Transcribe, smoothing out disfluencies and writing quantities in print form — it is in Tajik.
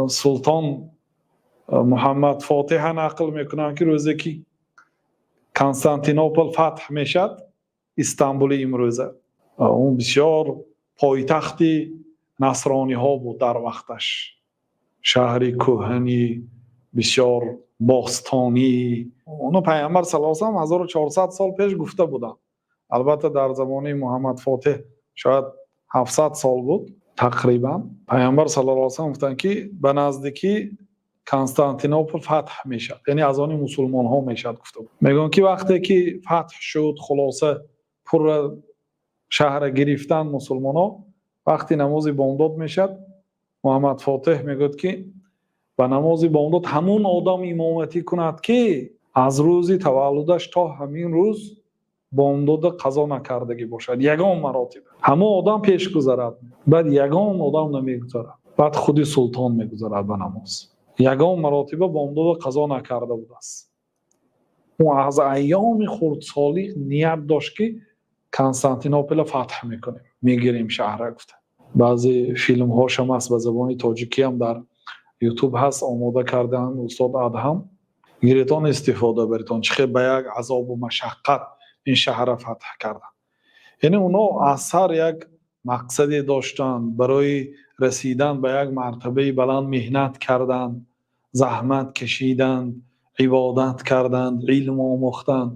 Султон Муҳаммад Фотеҳ нақл мекунанд, ки рӯзе ки Константинопол фатҳ мешавад, Истанбули имрӯза, он бисёр пойтахти насрониҳо буд дар вақташ. Шаҳри кӯҳанӣ, бисёр бостонӣ. Онро Паёмбар саллаллоҳу алайҳи васаллам 1400 сол пеш гуфта буданд. Албатта дар замони Муҳаммад Фотеҳ шояд 700 сол буд тақрибан. Паёмбар саллаллоҳу алайҳи васаллам гуфтанд, ки ба наздикии Константинопол фатҳ мешавад, яъне аз они мусулмонҳо мешавад, гуфта буд. Мегӯянд, ки вақте ки фатҳ шуд, хулоса пур шаҳрро гирифтанд мусулмонҳо, вақте намози бомдод мешавад, Муҳаммад Фотеҳ мегӯяд, ки ба намози бомдод ҳамон одам имомат кунад, ки аз рӯзи таваллудаш то ҳамин рӯз бомдодро қазо накарда бошад, ягон маротиба. Ҳамон одам пеш гузарад, баъд ягон одам намегузарад. Баъд худи султон мегузарад ба намоз. Ягон маротиба бомдодро қазо накарда будааст. Ӯ аз айёми хурдсолӣ ният дошт, ки Константинополро фатҳ мекунем, мегирем шаҳрро, гуфта. Баъзе филмҳояш ҳам ҳаст, ба забони тоҷикӣ ҳам дар YouTube ҳаст, омода кардаанд устод Адҳам. Гиритон, истифода баритон, чӣ ба як азобу машаққат ин шаҳрро фатҳ карданд. Яъне онҳо аз ҳар як мақсаде доштанд, барои расидан ба як мартабаи баланд меҳнат карданд, заҳмат кашиданд, ибодат карданд, илм омӯхтанд.